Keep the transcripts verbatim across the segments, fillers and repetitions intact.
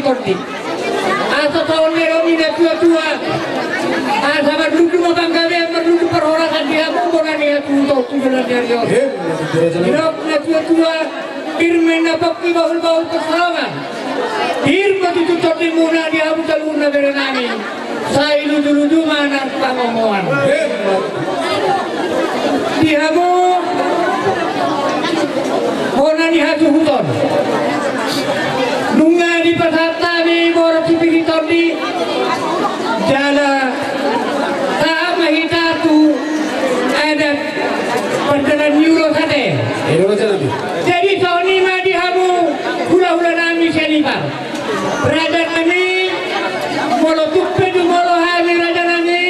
Tondi. Asa taon ni romi na tua-tua. Asa marlundu ma panggabean, marlundu parhorasan di hamu bona ni hatuhuton tu joloan ni ari on. Didok na tua-tua, pir ma inna pongki, bahul-bahul pansalongan. Pir ma tutu tondimuna di hamu saluhutna berenami. Sai luju-luju ma nang pangomoan. Di hamu bona ni hatuhuton. Nunga dipasahat hami boras sipir ni tondi. Jala sahat ma hita tu adat pardalan ni ulos ate. Jadi songon i ma di hamu hula-hula nami sian Ipar. Raja nami, molo tung pe jumolo hami raja nami,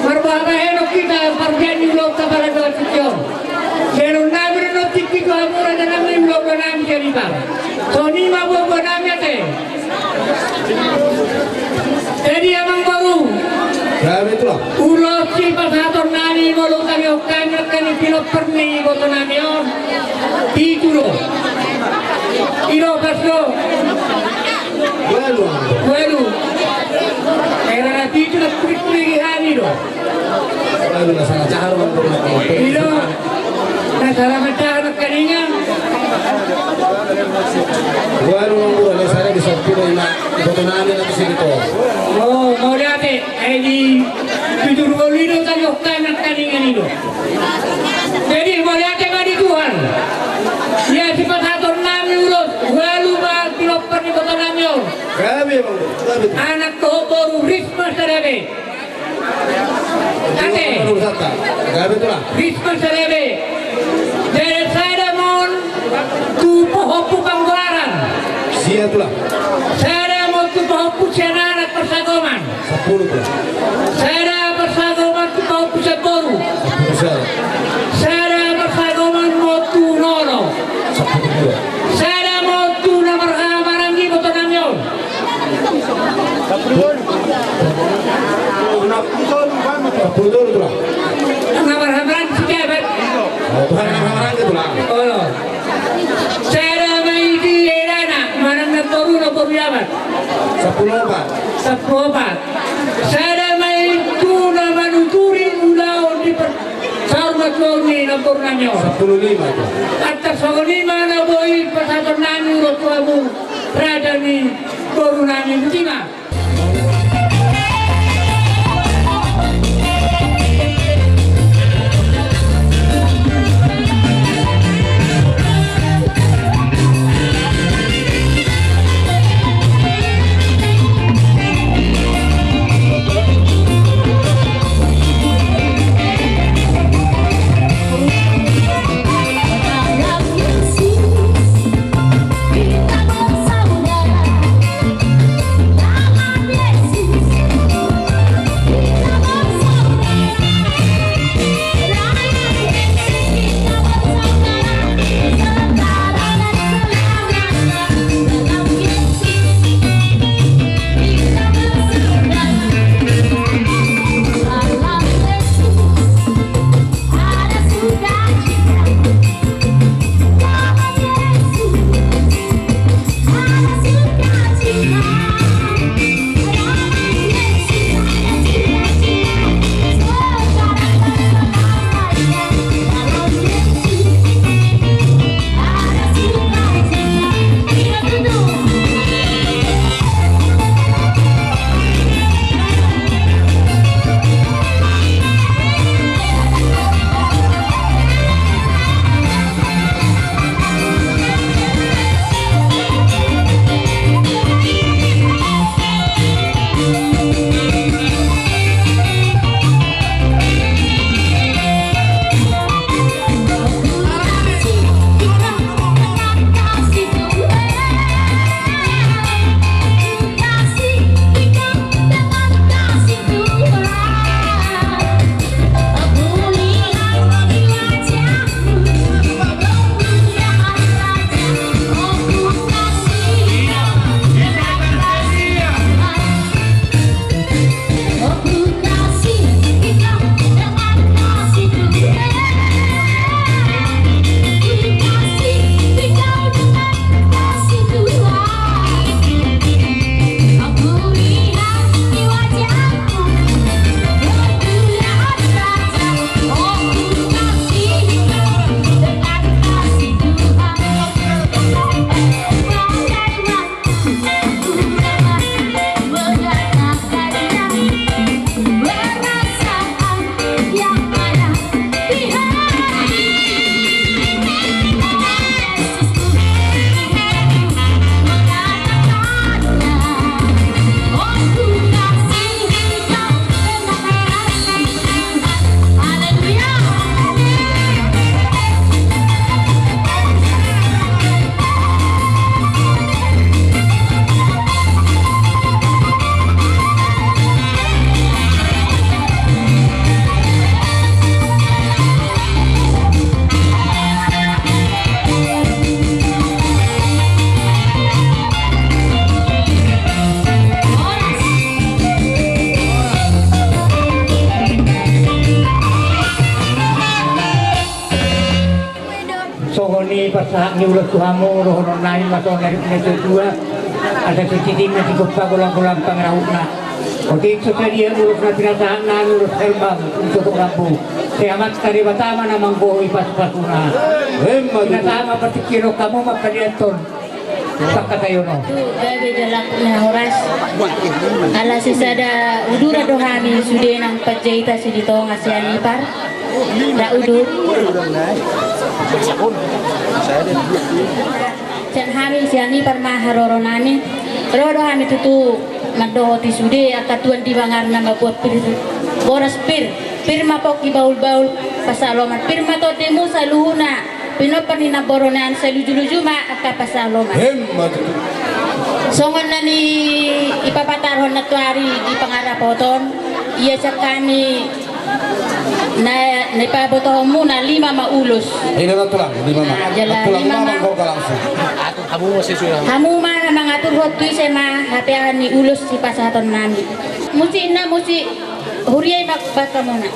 marboha bahenon hita parjolo ni ulaonta pada tingki on. Sian on nami do na tingki tu hamu raja nami, ulaon nami sian Ipar. Songon i ma boa-boa nami ate. Jadi amang boru. Ulos sipasahaton nami molo tangihon hami angka ni pilopper ni iboto nami on. Pitu do. I do pas do. Ualu. Ualu. Era na pitu na kurik-kurik hami do. Ualu na sala jahar. I do. Na sala manjaha nangkaningan. Ualu na ualu na sala di sopi do ima. Iboto nami na di sini to. O, mauliate. Ai di jujur ngolu i do tangihon hami nangkaningan i do. Jadi mauliate ma di Tuhan. Ia sipasahaton nami ulos ualu ma pilopper ni iboto nami on. Gabe, Bang. Gabe. Anak dohot boru, Risma sada be. Ate. Gabe, Tulang. Risma sada be. Jadi sada ma on tu pahompu Panggoaran. Sia, Tulang. Sada ma on tu pahompu sian anak parsagoman. Sampulu, Tulang. Sada parsagoman tu pahompu sian boru. Sampulu sada. Sada parsagoman ma on tu nono. Sampulu dua. Sada ma on tu na marhahamaranggi iboto nami on. Sampulu tolu. Sampulu tolu, Tulang. Na marhahamaranggi si Jabat. O, Tulang na marhahamaranggi, Tulang. Olo. Sada ma i di edana manang namboruna, boru Jabat. Sampulu opat. Sampulu opat. Sada ma i tu na manuturi ulaon di par-, saur matua ni namboru nami on. Sampulu lima, Tulang. Antar songon i ma na boi pasahaton nami ulos tu hamu raja ni boru nami, botima. Sahat ni ulos tu hamu, dohonon nami ma songon na nidok ni natuatua. Asa sititi ma sigompa, golanggolang pangarahutna. Otik so sadia ulos na pinasahat nami, ulos herbang di sotok rambu. Sai Amanta Debata ma na manggohi pasupasuna. Emma tutu. Pinasahat ma partingkian on, hamu ma padiaton. Sangkataion on. Tu gabe jala na horas. Ala sisada uduran do hami sude nang Panjaitan Silitonga Sianipar. Nda udur. Sian hami Sianipar ma haroro nami. Ro do hami tutu mandohoti sude angka tuan di bangar na mambuat pir, boras pir, pir ma pongki bahulbahul pansalongan, pir ma tondimu saluhutna. Pinompar ni namboru on, sai lujuluju ma angka pansalongan. Emma tutu. Songon na nipapatarhon nantoari di pangarapoton, ia sian hami na, na ipabotohonmuna lima ma ulos. Ina na tulang, lima ma. Ah, jala lima ma. Hamu ma na mangaturhon tu ise ma hapeahan ni ulos sipasahaton nami. Musik na musik. Huria i ma baen hamuna.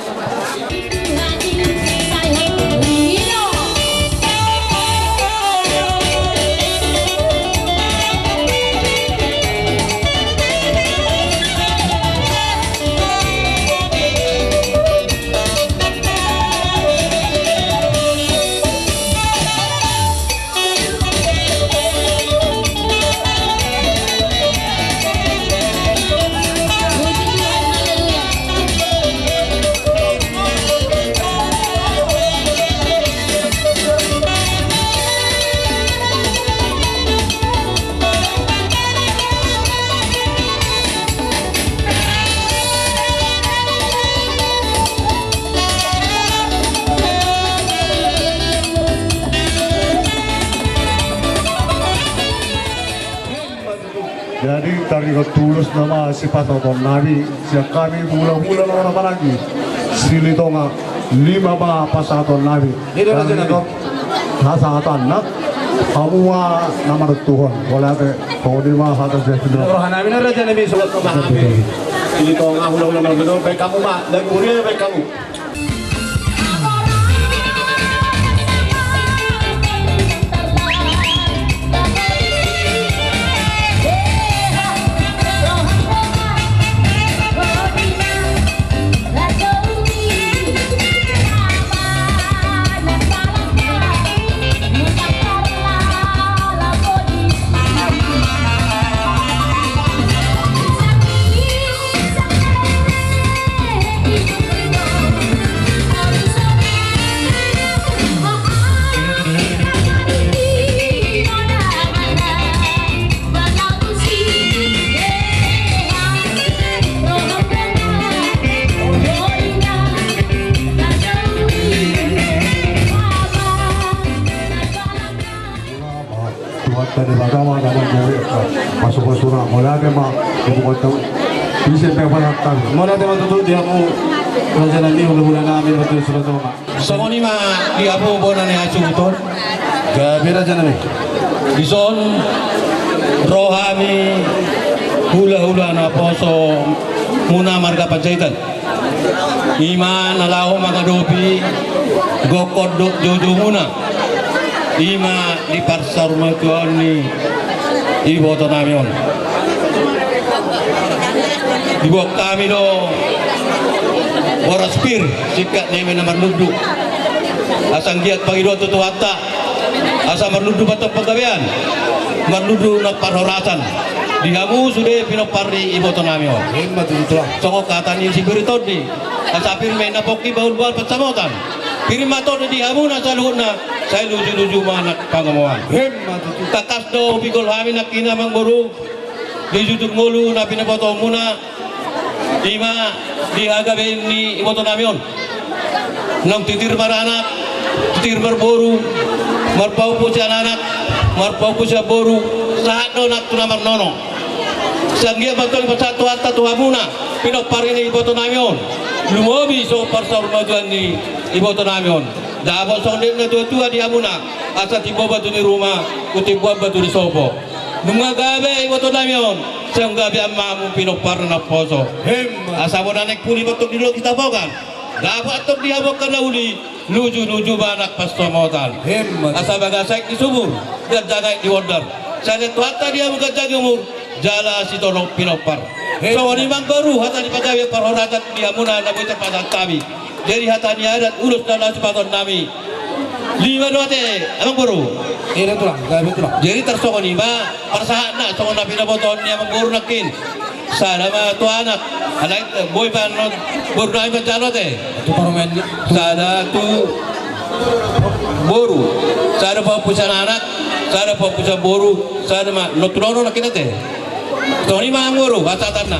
Jadi taringot tu ulos nama sipasahaton nami, sian hami hulahula na marhaha maranggi Silitonga, lima ma pasahaton nami. Taringot hasahatanna, hamu ma na maruntuhon. Mauliate. Songon i ma hata sian hami. Roha nami na raja nami, songon i ma hami Silitonga hulahula na marhaha maranggi, baen hamu ma, lagu huria baen hamu. Tuhanta Debata ma na manggohi pasupasuna. Mauliate ma di Tuhanta. Ise pe pasahaton. Mauliate ma tutu di hamu raja nami, hulahula nami, batu suratoma. Songon i ma di hamu bona ni hasuhuton. Gabe raja nami. Dison ro hami hulahula naposo muna marga Panjaitan. I ma na laho mangadopi gokhon dohot joujou muna. I ma di parsaurmatuaon ni iboto nami on. Diboan hami do boras pir, singkat ni eme na marlundu. Asa anggiat pangidoan tu Tuhanta, asa marlundu ma antong panggabean, marlundu ma parhorasan di hamu sude pinompar ni iboto nami on. Ima tutu, Tulang. Songon hata ni si Pir Tondi, asa pir ma inna pongki, bahulbahul pansamotan. Pir ma tondi di hamuna saluhutna, sai lujuluju ma nang pangomoan. Ima tutu. Tangkas do hupinggol hami nangkin, amangboru, di jujur ngolu na pinabotohonmuna, i ma di hagabeon ni iboto nami on. Naung titir maranak, titir marboru, marpahompu sian anak, marpahompu sian boru, sahat do nang tu na marnono. Sai anggiat ma antong dipasahat Tuhanta tu hamuna, pinompar ni iboto nami on, lumobi songon parsaurmatuaon ni iboto nami on. Dapot songon nidok ni natuatua di hamuna, asa timbo batu ni ruma, tu timbo batu ni sopo. Nunga gabe iboto nami on, sai gabe ma hamu pinompar na naposo. Ima. Asa bona naeng puli ma antong di dolok Sitapongan, dapot antong di hamu angka na uli, Luju-luju ma anak pansamotan. Emma tutu. Asa bagas aek di sumur, ganjang aek di bondar. Sai diganjang Tuhanta di hamu ganjang ni umur, jala sitolop pinompar. Emma. Songon i ma amangboru, hata ni panggabean parhorasan di hamuna na boi tarpasahat hami. Jadi hata ni adat ulos na laho sipasahaton nami. Lima do ate, amangboru. Iya, Tulang, gabe, Tulang. Jadi tarsongon i ma parsahatna, songon na pinabotohon ni amangboru nangkin. Sada ma tu anak, alai boi ma annon boru nami manjalo ate. Tu parumaen ni. Sada tu boru, sada pahompu sian anak, sada pahompu sian boru, sada ma annon tu dohonon nangkin ate. Songon i ma amangboru, pasahatanna.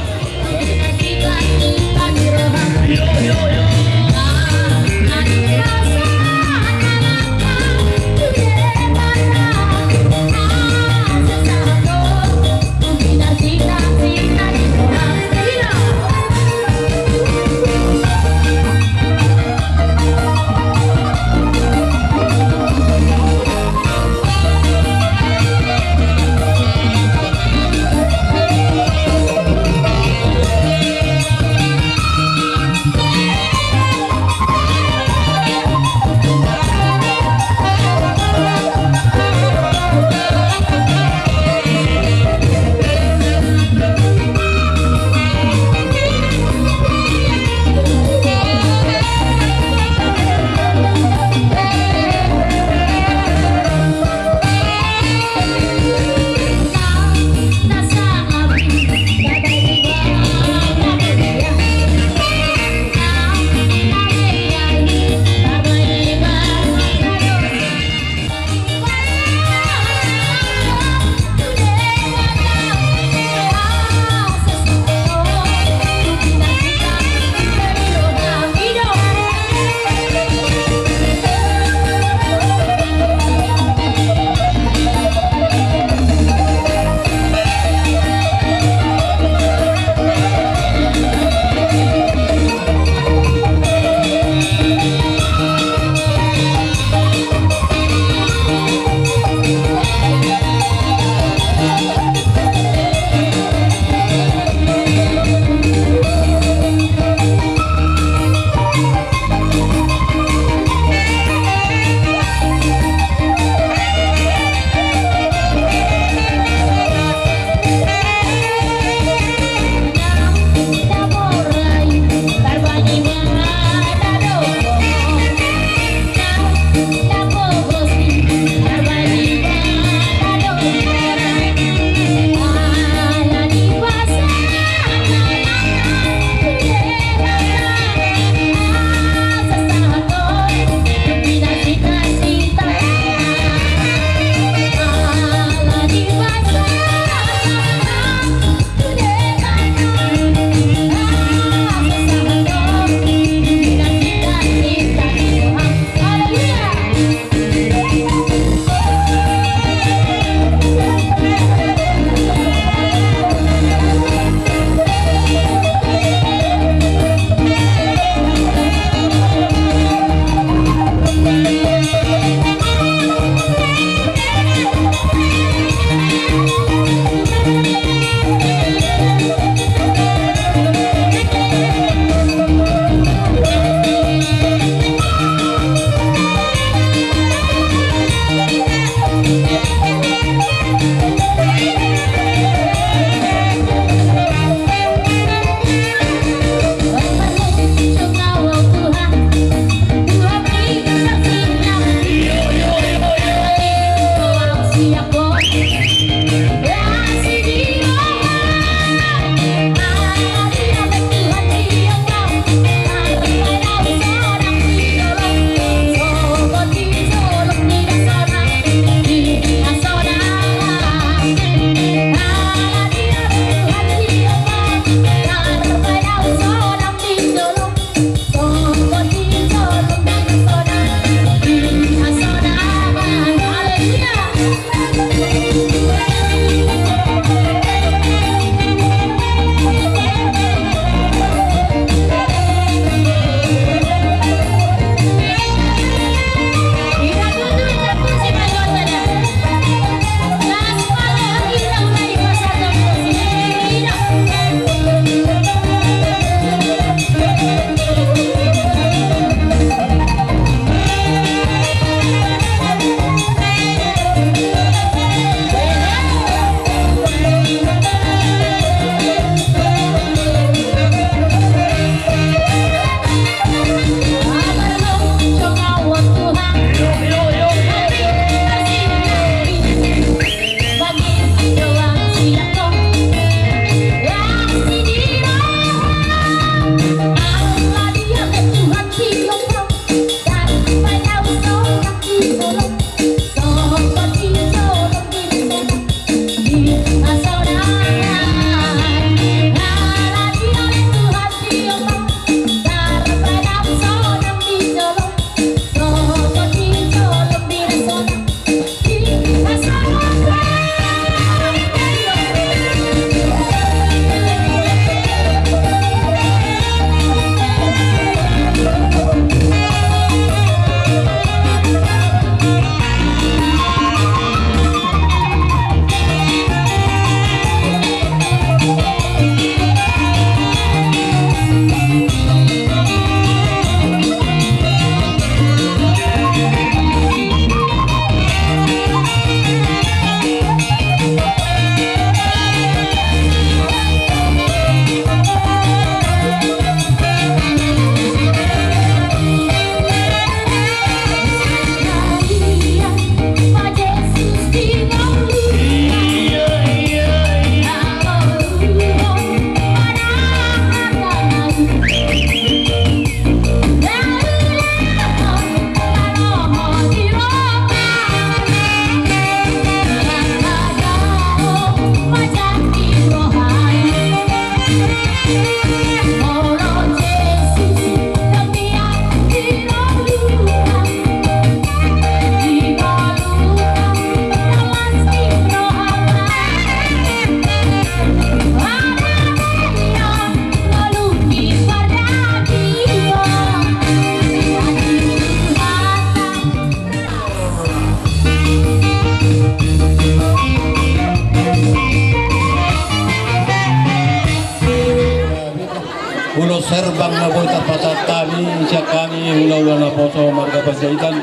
Na boi tarpasahat hami sian hami hulahula naposo marga Panjaitan.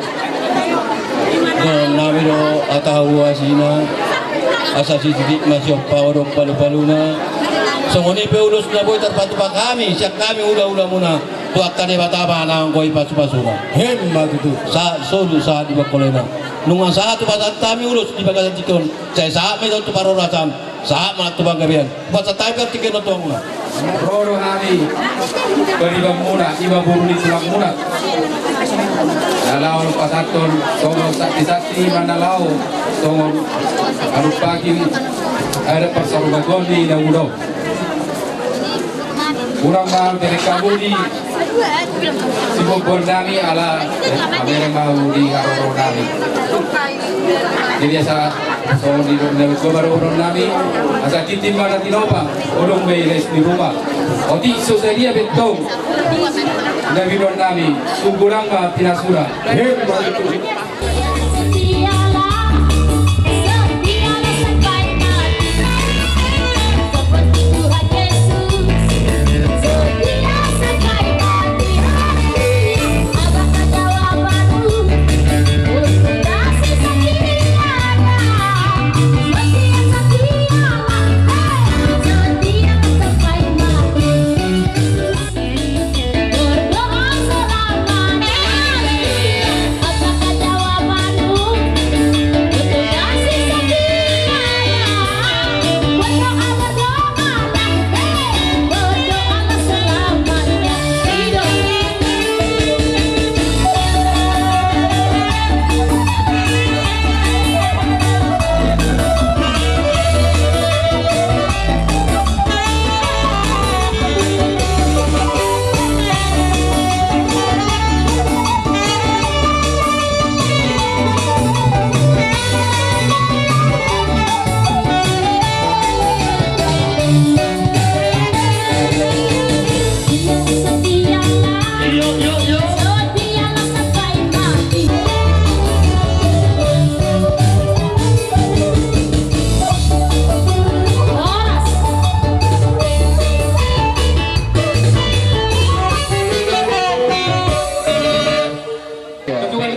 Dohonon nami do hata huasina, asa sititik ma siompa, odong palupaluna. Songon i pe ulos na boi tarpatupa hami sian hami hulahulamuna, Tuhanta Debata ma na anggo i pasupasuna. Emma tutu. Sahat solu sahat di bangkolana. Nunga sahat hupasahat hami ulos di bagasan tingki on, sai sahat ma i tu parhorasan, sahat ma tu panggabean. Hupasahat hami pe tingki on tu hamuna. Ro do hami paribanmuna, ima boru ni tulangmuna, na laho pasahathon songon saksisaksi, ima na laho songon manumpahi adat parsarumatuaon ni na muda on. Hurang ma bereng hamu di siboboan nami ala, eh, mamereng ma hamu di haroro nami. Jadi asa songon i do na gobar onon nami, asa tintin ma na tinopa, odong be les ni ruma. Otik so sadia be tong na binoan nami, tung godang ma pinasuna. Emma tutu.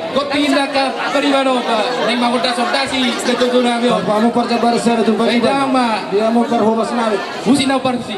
Goti inda ka bariba noga naeng mangondasondasi datutu nami on. Pamu parjabar sada tu pariba. Dia mu parhobas nami. Musik na parsi.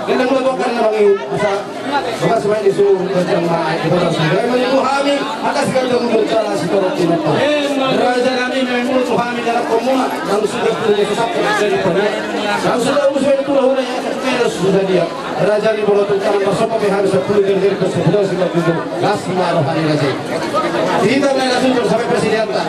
Ganda mula bongkar na bang i, asa Bagas ma i di suhut, ganjang ma i di bagas. Gabe ma i tu hami, angka siganjang bencana sitorop tinonton. Raja nami, memang tu hami dalan komuna, langsung ke puluh sesat, jadi pernah. Langsung dah usai tu lahuna ya, terus sudah dia. Raja ni bolo tu tangan bersama ke hami sepuluh jadi, jadi bersama, sudah sudah. Las ma roha ni raja i. Hita ma na sucur sampe presidenta.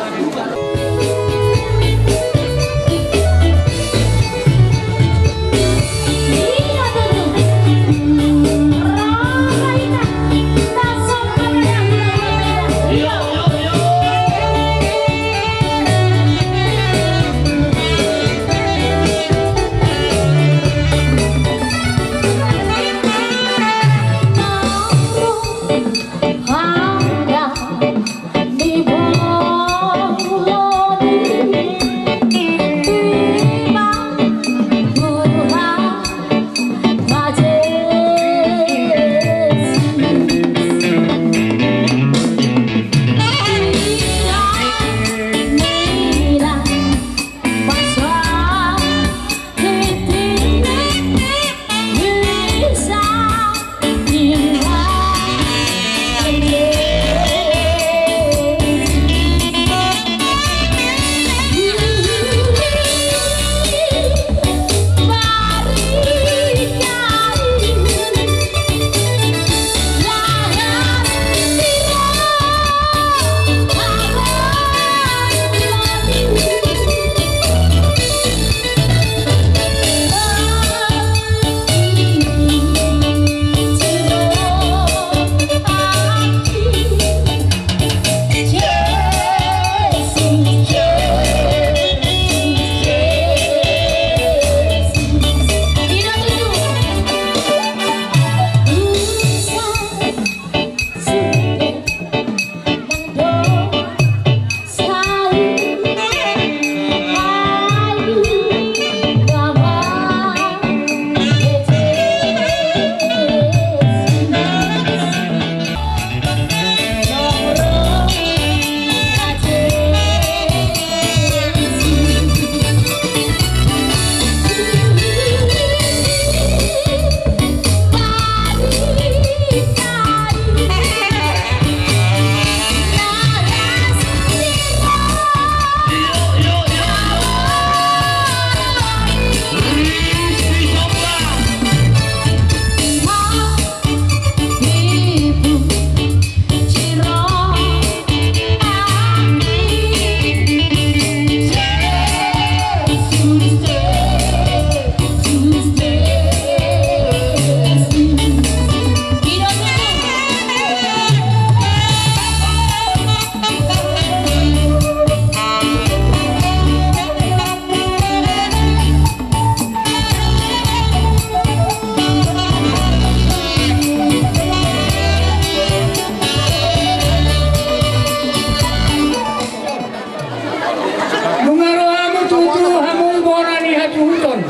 Nunga ro hamu tutu, hamu bona ni hatuhuton.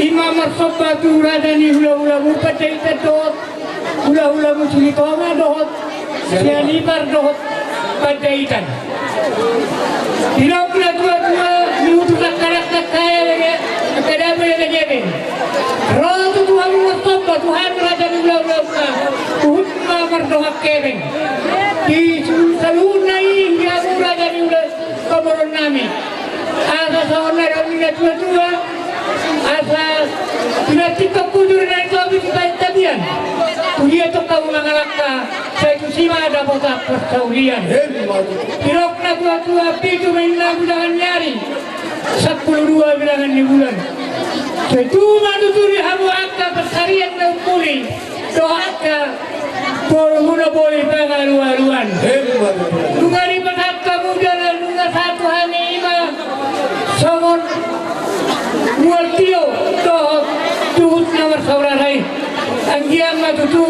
Ima marsomba tu raja ni hulahulamu Pandaitan dohot hulahulamu Silitonga dohot Sianipar dohot Pandaitan. Didok natuatua, ni utusan kadakdakka eme, angka dame eme geme. Ro tutu hamu marsomba tu hami raja ni hulahulamuna, huhut ma mardongan hepeng. Di saluhutna i di hamu raja ni hula pamoruon nami. Asa songon na didok ni natuatua, asa pinantikhon bujur na nitobi sipainta bian. Tudia tong hamu mangalangka, sai tusi ma dapotan parsaulian. Didok natuatua, pitu ma inna bilangan ni ari, sampulu dua bilangan ni bulan. Sai tutu ma tutu di hamu angka pansarian na ummuli. Dohot angka borumuna boi pangalualuan. Nunga dipasahat hamu jala nunga sahat tu hami ima songon mual tio dohot juhut na marsaudara i. Anggiat ma tutu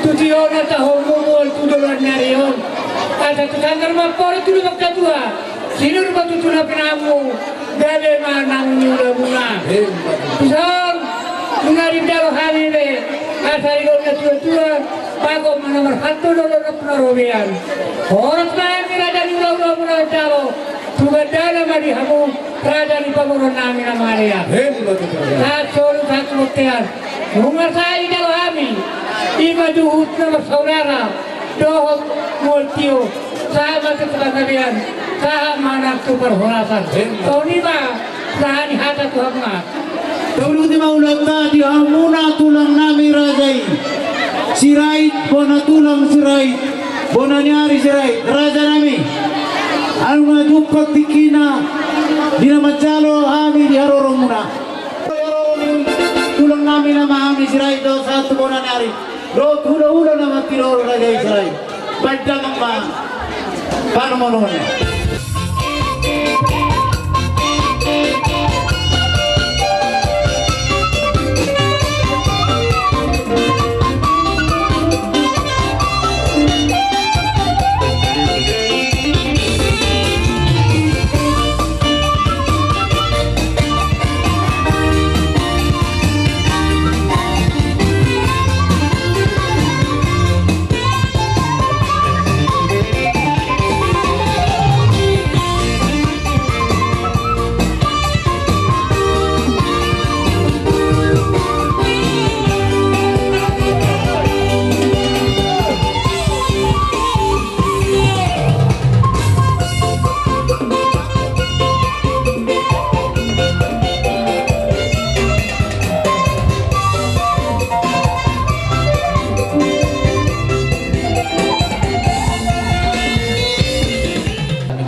tu tio na taonmu mual tu joloan ni ari on. Asa tu sanggar ma amporik tu lubang satua. Sinur ma tutu na pinahanmu, gabe ma nang ni ulamuna. Dison, nunga dijalo hami be, asa didok natuatua, bagot ma na marhalto, dolok na pinarobean. Horas ma hami raja ni hulahulamuna manjalo, tu gandana ma di hamu, raja ni pamoruon nami na mangalean. Sahat solu sahat tu bontean. Nunga sae dijalo hami, Ima juhut na marsaudara dohot mual tio, sahat ma tu panggabean, sahat ma nang tu parhorasan. Songon i ma sahat ni hata tu hamuna. Saluhut i ma ulaonta di hamuna tulang nami raja i Sirait, bona tulang Sirait, bona ni ari Sirait, raja nami. Nunga jumpang tingkina di na manjalo hami di haroromuna. Tulang nami nama hami Sirait do sahat tu bona ni ari. Dohot hulahula nama tido raja i Sirait. Baen damang ma panomononna.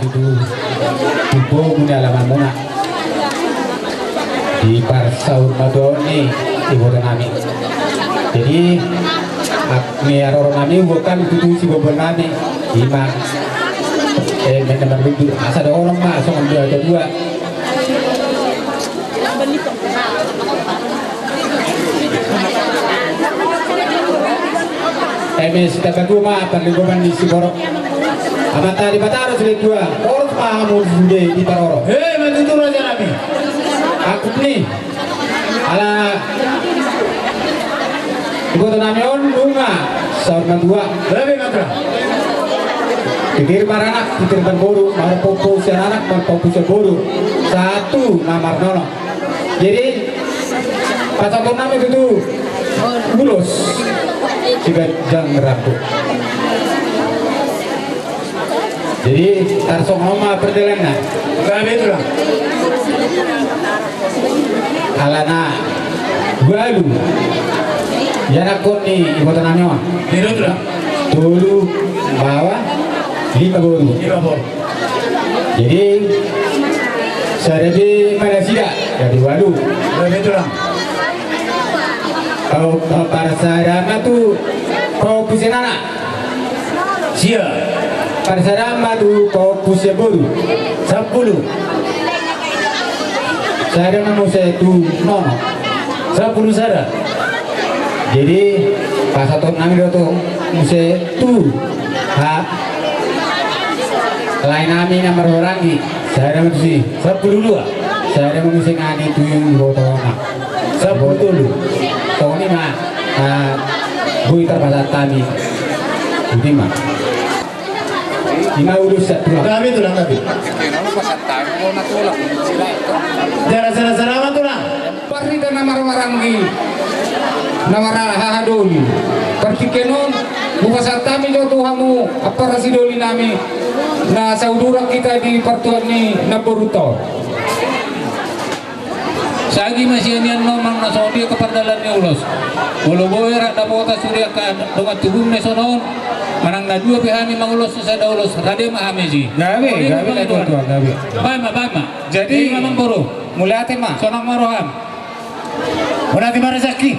Tutu, tutu, muni alaman muna. Di parsaur matua ni iboto nami. Jadi, hak ni haroro nami, buat hami tutu siboboan nami. Ima. Eh, main nomor tujuh. Asa ada orang ma, songon dua, ada dua. Eme sitamba dua ma parlinggoman ni siborok. Amanta Debata do silehon dua. Torus ma hamu sude diparorot. He, ma tutu raja nami. Angkup ni. Ala iboto nami on nunga saur matua. Lebih matra. Titir maranak, titir marboru, marpompu sian anak, marpompu sian boru. Sahat tu na marnono. Jadi, pasahaton nami tutu ulos siganjang rambu. Jadi, tarsongon on ma pardalananna. Gabe tulang. Alana ualu ianakhon ni iboto nami on. Tolu baoa, lima boru. Lima boru. Jadi, sada be ma nasida, jadi ualu. Ualu be tulang. Au, au, parsada ma tu pahompu sian anak. Sia. Parsada ma tu pahompu sian boru. Sampulu. Sada ma muse tu nono. Sampulu sada. Jadi, pasahaton nami do tu muse tu, ha, lae nami na marhahamaranggi. Sada ma tusi. Sampulu dua. Sada ma muse nangkin tu iboto na. Sampulu tolu. Songon i ma, ah, boi tarpasahat hami. Boti ma. Ima ulos sian tulang. Gabe tulang, gabe. Jala sada sada ma tulang. Parhita na marhahamaranggi, na marhahadoli. Partingkian on, hupasahat hami do tu hamu ampara sidoli nami, na saudurang hita di partuat ni namborunta on. Sagi ma sian i annon, manang na songon dia angka pardalan ni ulos. Molo boi rap dapotan sude angka dongan tubum na dison on, manang na dua pe hami manguloshon sada ulos, rade ma hami disi. Gabe, gabe, gabe. Baen ma, baen ma. Jadi, ima amangboru. Mauliate ma. Sonang ma roham. Mauliate ma rasaki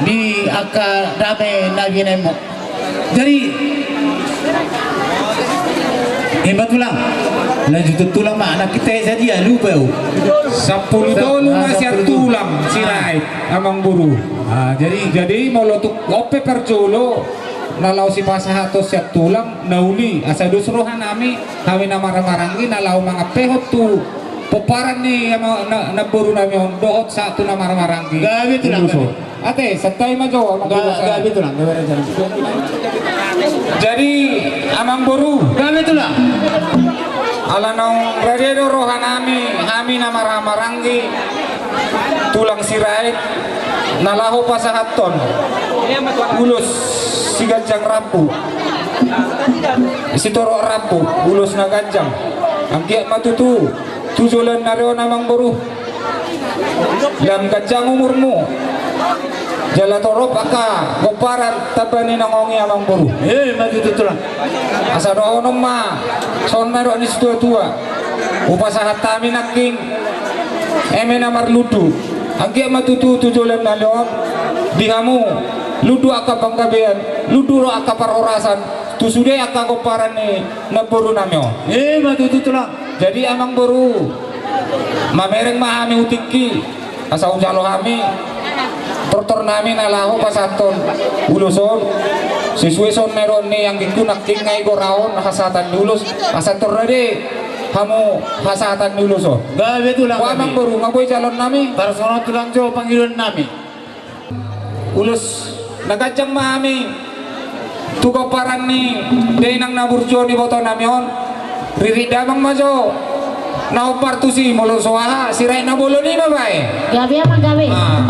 di angka dame na binaenmu. Jadi, ima tulang, lanjuthon tulang ma, nangkin tahe sadia, lupa au. Sampulu tolu ma sian tulang Sirait, amangboru. Ah, jadi, jadi molo tung on pe parjolo na laho sipasahathon sian tulang, na uli asa dos roha nami, hami na marhahamaranggi, na laho mangampehon tu pomparan ni ama, na, namboru nami on dohot sahat tu na marhahamaranggi. Gabe tulang. Ate, santabi ma jo, amangboru. Gabe tulang. Jadi, amangboru. Gabe tulang. Ala naung rade do roha nami, hami na marhahamaranggi, tulang Sirait, na laho pasahathon Ulos siganjang rambu, sitorop rambu, ulos na ganjang. Anggiat ma tutu tu joloan ni ari on, amangboru, lam ganjang umurmu, jala torop angka pomparan tamba ni nangkoning, amangboru. Emma tutu, Tulang. Asa dohonon ma songon na nidok ni situatua, hupasahat hami nangkin eme na marlundu. Anggiat ma tutu tu joloan ni ari on di hamu lundu angka panggabean, lundu do angka parhorasan tu sude angka pomparan ni namboru nami on. Emma tutu, Tulang. Jadi, amangboru, mamereng ma hami tu tingki, asa hujalo hami tortor nami na laho pasahathon ulos on. Sesuai songon na nidok ni anggingku nangkin, nga i goraon hasahatan ni ulos, asa tor rade hamu hasahatan ni ulos on. Gabe, Tulang. Amangboru, nga boi jaloon nami. Tarsongon on, Tulang, jo pangidoan nami. Ulos na ganjang ma hami tu pomparan ni dainang na burju on, iboto nami on. Ririt damang ma jo na hombar tusi, molo so aha, Sirait na bolon i ma baen. Gabe, amang, gabe. Ah.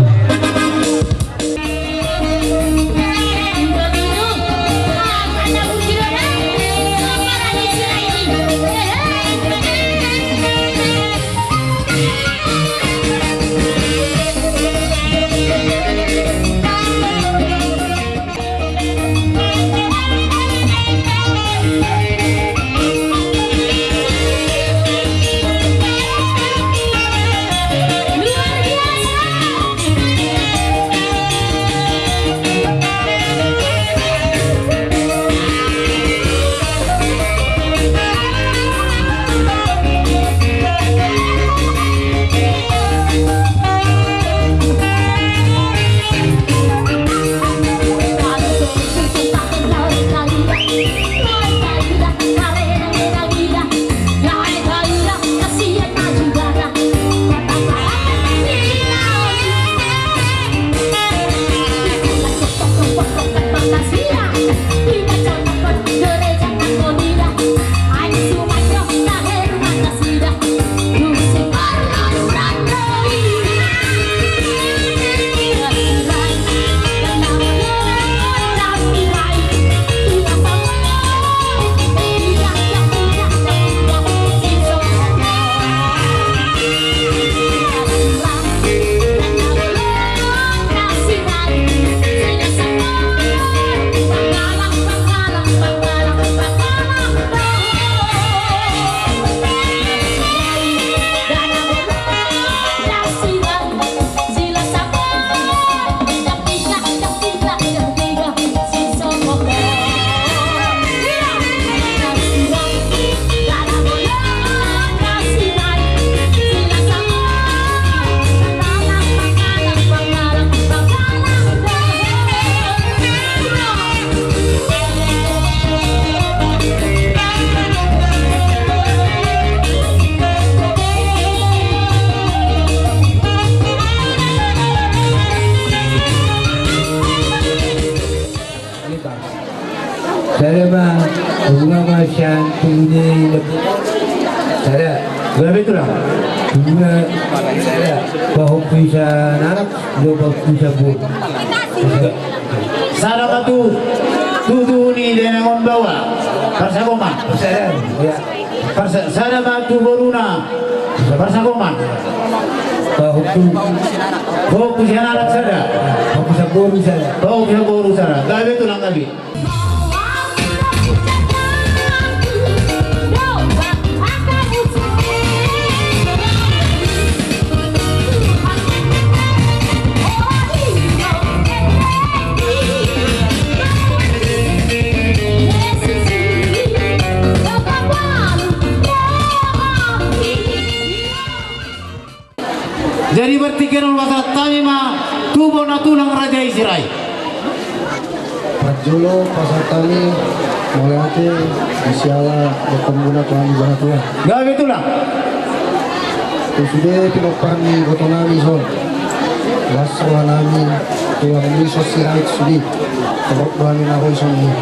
Sada ma, dua ma sian tubu ni. Sada. Dua betul lah. Dua. Sada. Pahompu sian anak, dua pahompu sian boru. Sada ma tu, tubu ni dainang on baoa. Parsagoman. Sada. Ya. Parsa-, sada ma tu boruna. Parsagoman. Pahompu. Pahompu sian anak sada. Pahompu sian boru sada. Pahompu sian boru sada. Gabe, Tulang, gabe. Jadi, bertiga nol bahasa tami ma tu bona tulang raja i Sirait. Parjolo pasahat hami mauliate di siala dohononmuna tu hami bona tulang. Gabe, Tulang. Tu sude pinompar ni iboto nami son, las roha nami tu hamu son Sirait sude. Torop do hami na ro songon i.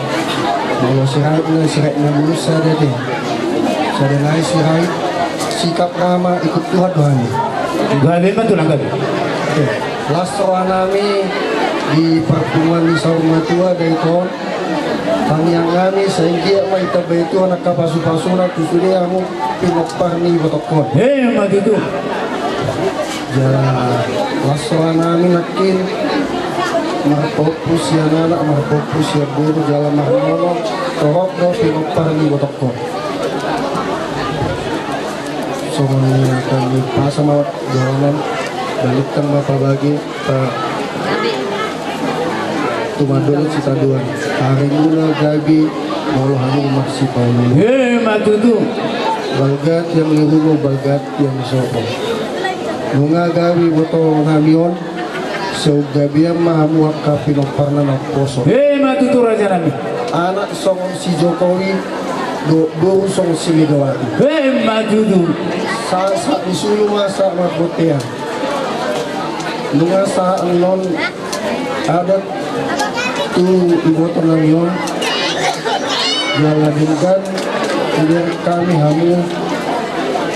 Molo Sirait na, Sirait na bulus sada do. Sada nai Sirait, sikap ramah, ikut Tuhan do hami. Gabe ma, Tulang, gabe. Oke. Las roha nami di parpunguan ni saur matua, da i on tangiang nami sai anggiat ma ditambai Tuhan angka pasupasuna tu sude hamu pinompar ni ibotongkon. Emma tutu. Jala las roha nami nangkin marpahompu sian anak, marpahompu sian boru, jala marnono torop do pinompar ni ibotongkon. Songon i, hami pasama jalanan, balintang ma pabagi, tumandangkon sitadoan. Ari muna gabe molo hamu marsipaolooloan. Emma tutu. Balga tiang ni rumo, balga tiang ni sopo. Nunga gabe iboto nami on, sai gabean ma hamu angka pinomparna na umposo. Emma tutu, raja nami. Anak songon si Jokowi, do boru songon si Megawati. Emma tutu. Sahat ni solu ma sahat marbontean. Nunga sahat annon adat tu iboto nami on. Jala denggan, ibereng hami hamu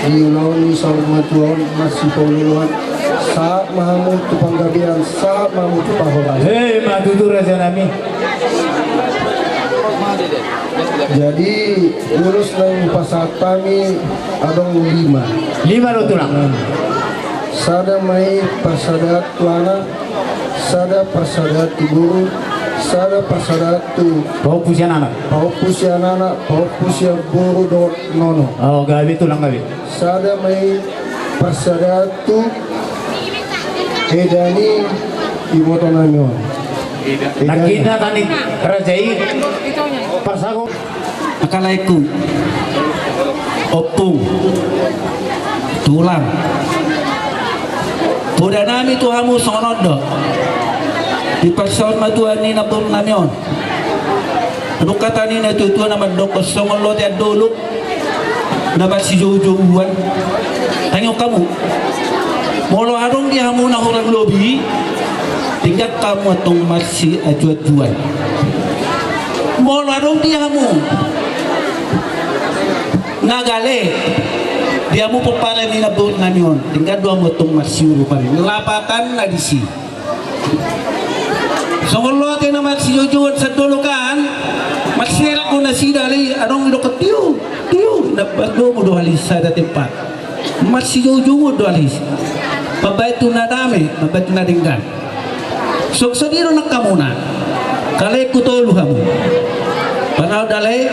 di ulaon ni saur matua on marsipaolooloan. Sahat ma hamu tu panggabean, sahat ma hamu tu parhorasan. Emma tutu, raja nami. Jadi ulos na hupasahat hami adong lima. Lima do, tulang. Sada ma i parsadaan tu anak, sada parsadaan tu boru, sada parsadaan tu pahompu sian anak. Pahompu sian anak, pahompu sian boru dohot nono. O, gabe, tulang, gabe. Sada ma i parsadaan tu eda ni iboto nami on. Eda ni. Nangkin hata ni raja i parsahut. Angka laengku, ompung, tulang, poda nami tu hamu songon on do. Di parsaur matua ni namboru nami on, adong hata ni natuatua na mandok songon lote andolok na marsijoujouan. Tangihon hamu, molo adong di hamu na hurang lobi, denggan hamu antong marsiajuajuan. Molo adong di hamu na gale di hamu pomparan ni namboru nami on, denggan do hamu antong marsiurupan. Lapatanna disi. Songon lote na marsijoujouan sian dolok an, marserak do nasida, alai adong didok tiu, tiu, na mardomu do hali sada tempat. Marsijoujouon do alai i. Mambahen tu na dame, mambahen tu na denggan. Songon i do nang hamuna. Angka laengku, tolu hamu. Parau dale.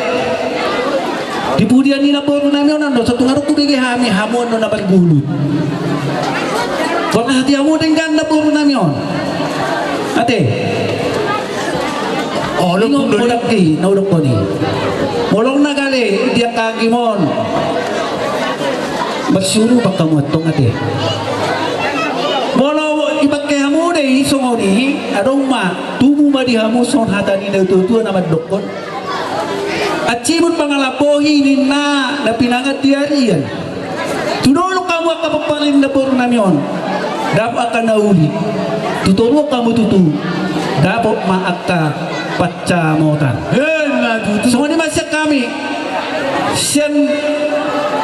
Di pudian ni namboru nami on, annon so tung adong hubege hami, hamu annon na margulut. Pernah hati hamu denggan namboru nami on? Ate. Olo, ingot, punduli. Molo denggan i na hudok on i, molo na gale di angka anggim on, marsiurupan hamu antong, ate. Molo dipangke hamu do i songon i, adong ma, tubu ma di hamu songon hata ni natuatua na mandokkon: Ansimun mangalap bohi, ninna na pinangan di arian. Tu dolok hamu angka pomparan ni namboru nami on, dapot angka na uli. Tu toruan hamu tutu, dapot ma angka pansamotan. Emma tutu. Songon i ma sian hami, sian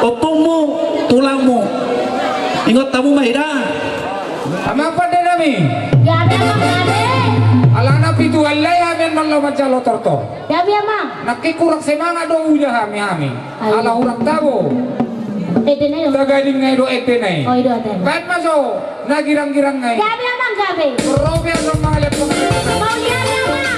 ompungmu, tulangmu. Ingot hamu ma i da. Amang pande nami. Gabe, amang, gabe. Alana pitu ari hami annon laho manjalo tortor. Gabe, amang. Nangkin kurang semangat do uja hami, hami. Ai. Ala hurang tabo. Ende nai do. Tagading nai do ende nai. O, i do ende nai. Baen ma jo na girang-girang nai. Gabe, amang, gabe. Robi annon mangalap. Mauliate, amang.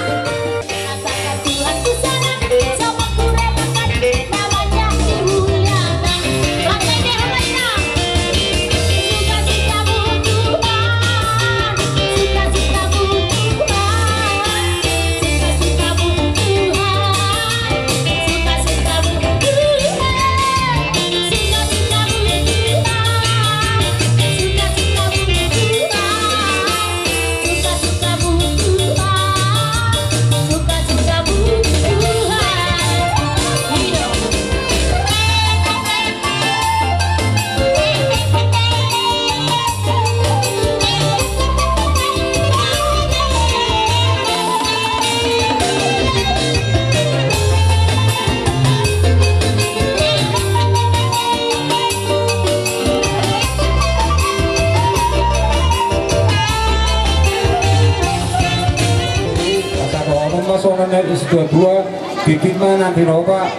Songon na disi situatua, pipit ma na tinopa,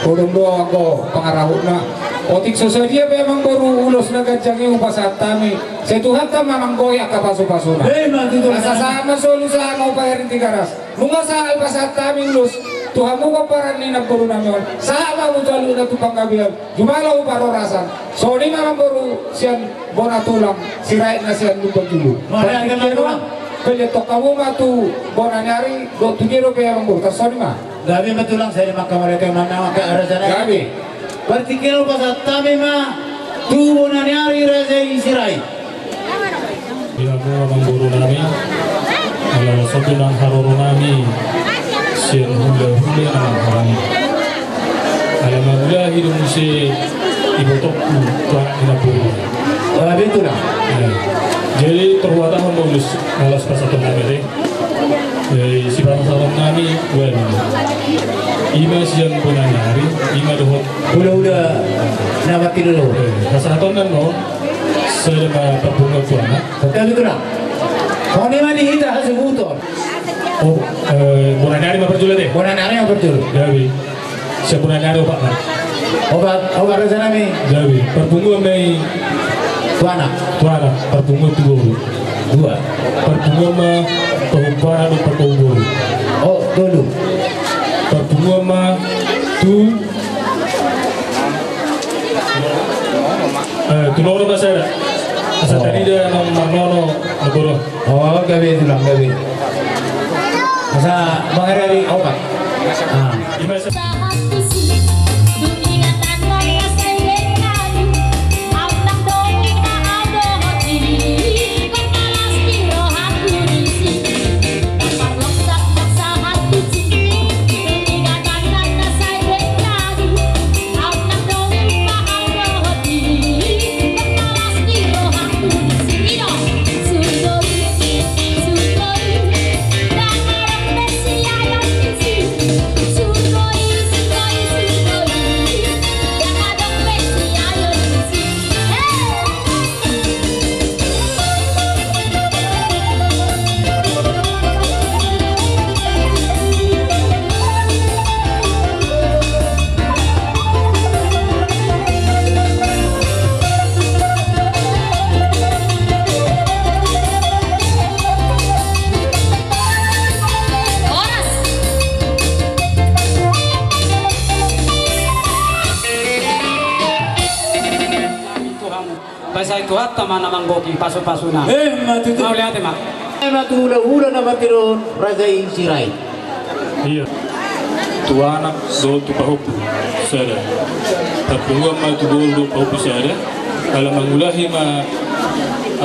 odong do anggo pangarahutna. Otik so sadia pe amangboru ulos na ganjang i hupasahat hami, sai Tuhanta ma manggohi angka pasupasuna. Ima tutu. Asa sahat ma solu sahat ma Ompu Ari Tigaras. Nunga sahat hupasahat hami ulos tu hamu pomparan ni namboru nami on, sahat ma hamu tu aluhutna tu panggabean, jumalo tu parhorasan. Songon i ma amangboru sian bona tulang Sirait na sian Lumban Julu. Mauliate ma tulang. Peletok hamu ma tu bona ni ari, dohot tu dia dope amangboru, tarsongon i ma. Gabe ma tulang, sai di manghamauliate ma tulang, angka raja nami. Gabe. Partingkian hupasahat hami ma tu bona ni ari raja i Sirait. Di hamu amangboru nami, ala songon nang haroro nami sian hulahula na mangharangi. Ala mangulahi do muse ibotongku tu anak ni namboru. Jadi terhuatahon ma ulos na laos pasahaton nami ate. Eh, sipasahaton nami, well, ima sian bona ni ari, ima dohot hulahula na mangharangi. Eh, pasahaton nami on, sada ma parpunguan tu anak. Oke, tutu na. Songon i ma di hita hasuhuton. Oh, eh, bona ni ari ma parjolo ate? Bona ni ari ma parjolo. Gabe. Sian bona ni ari opat ma. Opat, opat raja nami. Gabe. Parpunguan ma i tu anak. Tu anak. Parpunguan tu boru. Dua. Parpunguan ma pahompara dohot parhompar boru. Oh, tolu. Parpunguan ma tu, eh, tu nono ma sada. Asa tarida nang marnono na boru. Oh, gabe tulang, gabe. Asa mangariari opat. Ah. Asa Tuhanta ma na manggohi pasupasuna. Ima tutu. Mauliate ma. Ima tu hulahula na mangharangi raja i Sirait. Iya. Tu anak dohot tu pahompu sada. Parpunguan ma tu boru dohot pahompu sada. Ala mangulahi ma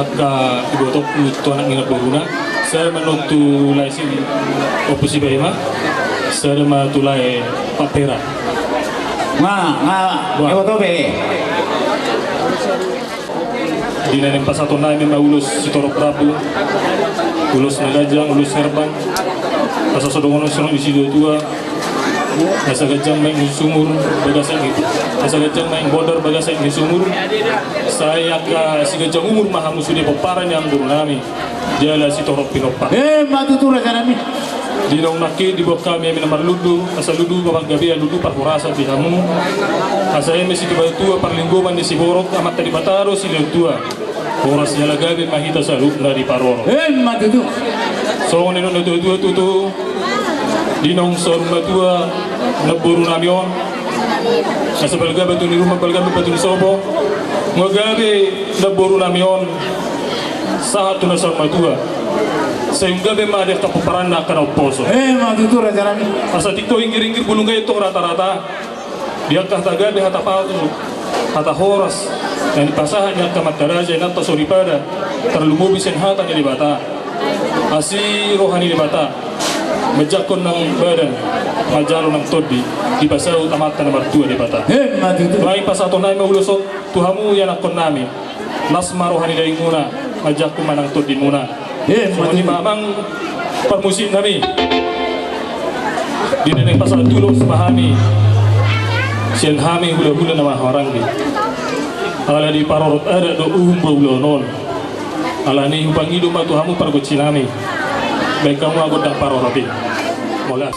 angka ibotongku tu anak ni namboruna. Sada ma on tu lae si Ompu Sibae ma. Sada ma tu lae Pampera. Nga, nga, nga boto be. Di na naeng pasahaton nami ma ulos sitorop rambu, ulos na ganjang, ulos herbang. Asa so dongan songon i situatua. Asa ganjang ma aek ni sumur, bagas aek ni, asa ganjang ma aek ni bondar, bagas aek ni sumur. Sai angka siganjang umur ma hamu sude pomparan ni amangboru nami. Jala sitorop pinompar. Ima tutu raja nami. Di naung nangkin diboan hami eme na marlundu, asa lundu panggabean, lundu parhorasan di hamu. Asa eme sitibatua parlinggoman ni siborok, Amanta Debata do silehon tua. Horas jala gabe ma hita saluhutna diparorot. Ima tutu. Songon nidok ni natuatua tutu. Di naung saur matua namboru nami on. Asa balga batu ni ruma, balga batu ni sopo. Nunga gabe namboru nami on. Sahat tu na saur matua. Sai nunga gabe ma di angka pomparanna angka na umposo. Ima tutu raja nami. Asa tingko inggiringgir bulung gabe tong ratarata. Di angka hata gabe, hata pasu, hata horas na dipasahat ni angka amanta raja, inanta soripada, tarlumobi sian hata ni Debata. Asi roha ni Debata manjangkon nang badan, manjalo nang tondi, dipasaut Amanta na martua Debata. Ima tutu. Baen pasahaton nami ma ulos on tu hamu ianakkon nami. Las ma roha ni dagingmuna, manjangkon ma nang tondimuna. Songon i ma amang parmusik nami. Di na naeng pasahat ulos ma hami sian hami hulahula na mangharangi. Ala diparorot adat do uhum ba ulaon on. Alani i hupangido ma tu hamu pargonsi nami. Baen hamu ma gondang parorot i. Mola.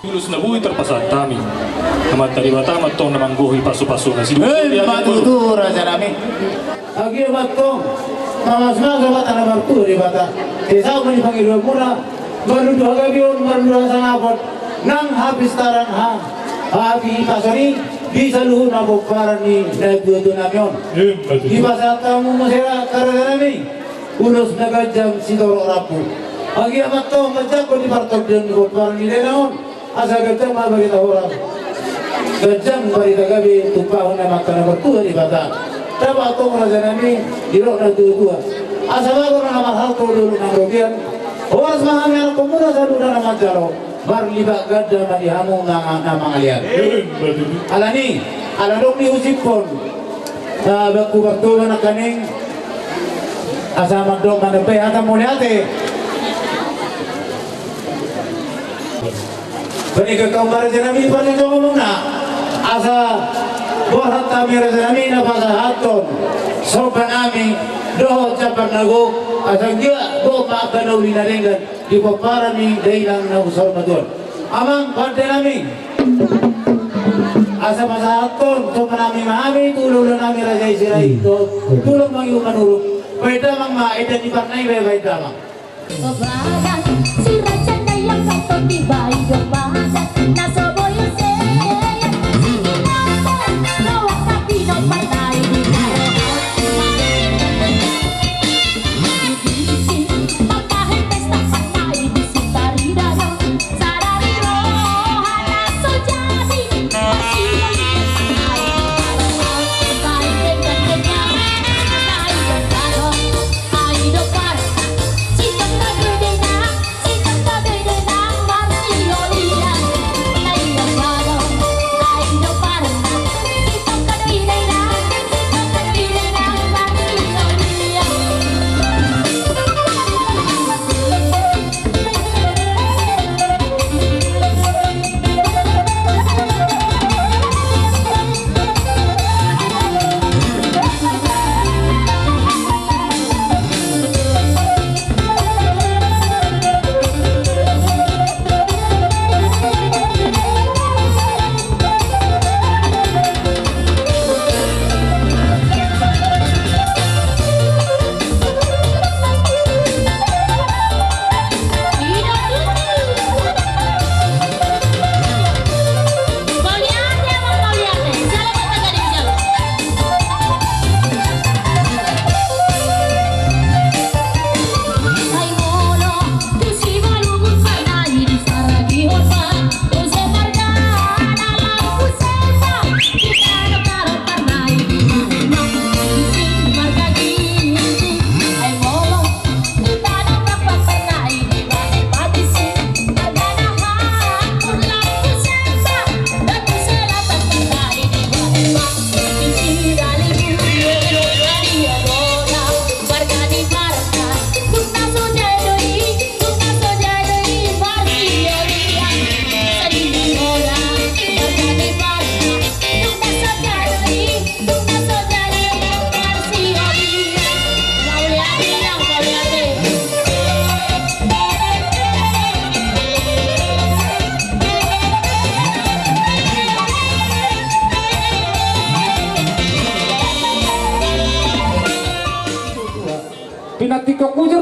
Ulos na boi tarpasahat hami. Amanta Debata ma antong na manggohi pasupasuna. Sidung. Emma tutu, raja nami. Agia ma antong, mamasumasu ma Amanta na martua Debata. Sai saut ma di pangidoanmuna, marnundu hagabeon, marnundu hasangapon, nang hapistaran ha, hapistaran i di saluhut na pomparan ni natuatua nami on. Emma tutu. Dipasahat hamu muse, raja nami, ulos na ganjang sitorop rambu. Agia ma antong manjangkon di partondion ni pomparan ni dainang on. Asa ganjang ma barita horas, ganjang barita gabe, tumpahon ni Amanta na martua Debata. Dapot antong, raja nami, didok natuatua, asa bagor na marhalto, dolok na marobean. Horas ma hami anakkonmuna saluhutna na manjalo, marlipat ganda ma di hamu na, na mangalean. Alani, ala dung ni husiphon, ah, bangku partoba nangkaning, asa mandok ma nampe hata mauliate. Paninggangkon ma, raja nami, parjongjongmuna, asa borhat hami, raja nami, na pasahathon somba nami dohot jambar na gok, asa anggiat gok ma angka na uli na denggan di pomparan ni dainang na husor matua on. Amang pande nami, asa pasahathon somba nami ma hami tu hulahula nami Raja i Sirait dohot tu Amang Manurung. Baen damang ma, eda ni parna i, baen damang. Badan si raja na iangkat on, dibaen do badan na so boi seat. Si inanta na wangkap i do partai di na roha. Di bisi mambahen pesta partai di Sitarida do. Sadari roha na so jadi, masihol i. Baen denggan denggan na iangkat on.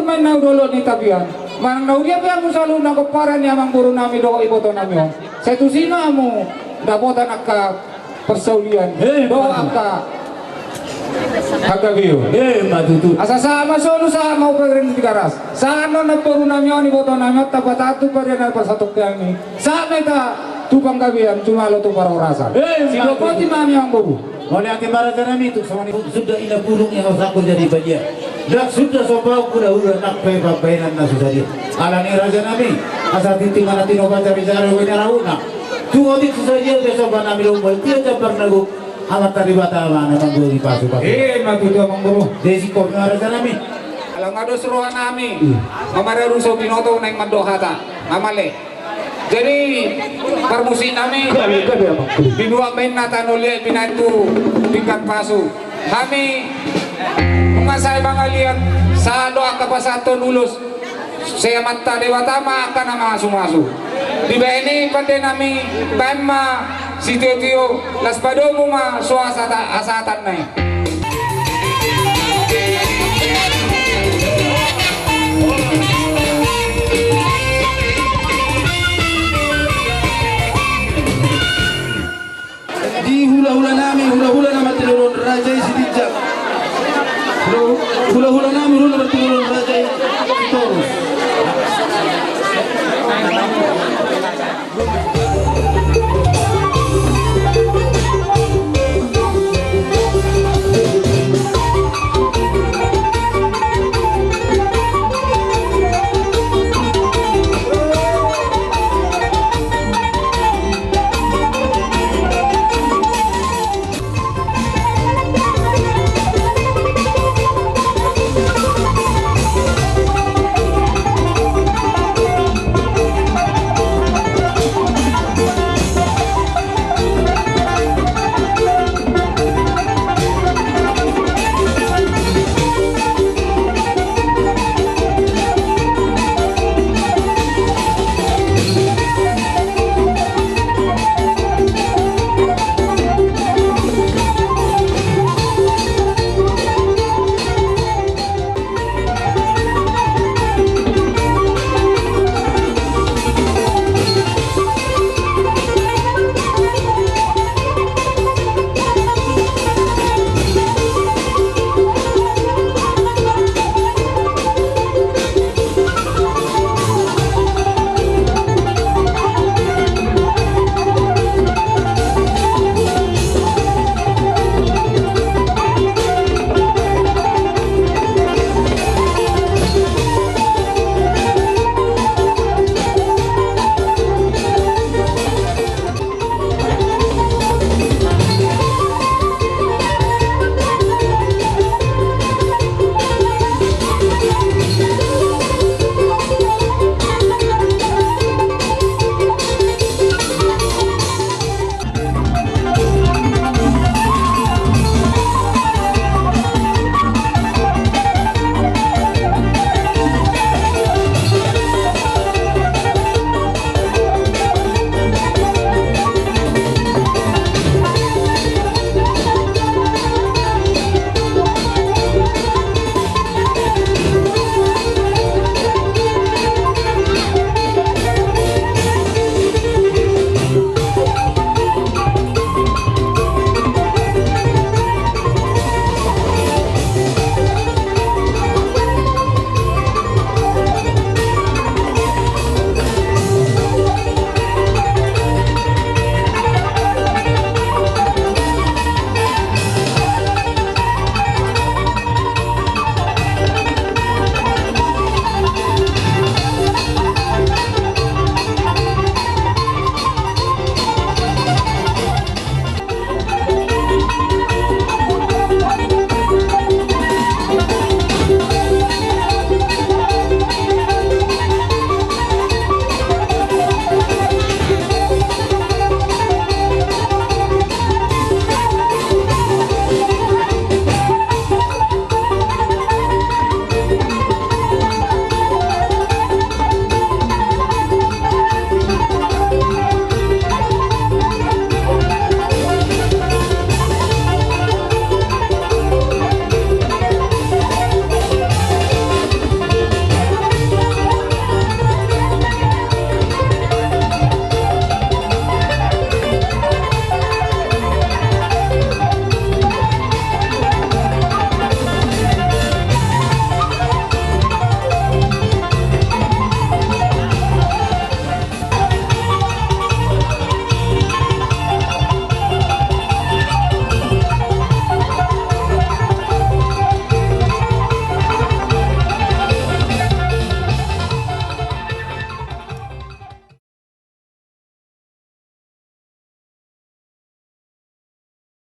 Main na dolok ni tapian. Manang na huria pe hamu saluhutna pomparan ni amangboru nami dohot iboto nami on. Sai tusi ma hamu dapotan angka parsaulian. He, dohot angka hagabeon. He, ma tutu. Asa sahat ma solu, sahat ma upa i di Tigaras. Sahat ma namboru nami on, iboto nami on, tapatatu parian na parsatongkian i. Sahat ma hita tu panggabean, jumalo tu parhorasan. He, ma tutu. Sidok boti ma hami amangboru. Mauliate ma raja nami, tung songon i suda ina bulung i, hau sangkut jadi badia. Ndang suda so pauk hula-hula nang pe pambahenan na so sadia. Alani raja nami, asa tintin ma na tinopa, jari-jari uba ni rahutna. Tung otik so sadia be somba nami, lomo i pia jambar na gok. Amanta Debata ma na manggori pasu-pasu. He, ma tutu amangboru. Jadi singkop ma raja nami. Ala nga dos roha nami. Hmm. Mamararu so binoto naeng mandok hata. Nga male. Jadi parmusik nami, gabe, gabe, amang. Binuat ma inna tano liat, binahen tu pinggan pasu. Hami nunga sae mangaliat, sahat do angka pasahathon ulos. Sai Amanta Debata ma angka na mamasu-masu. Dibahen i pande nami, bahen ma sitio-tio, laos padomu ma so hasahata-, hasahatanna i. Di hula-hula nami, hula-hula na martinodohon raja i Sitinjak. Hula-, hula-hula nami, hula-hula na martinodohon raja i Sitorus.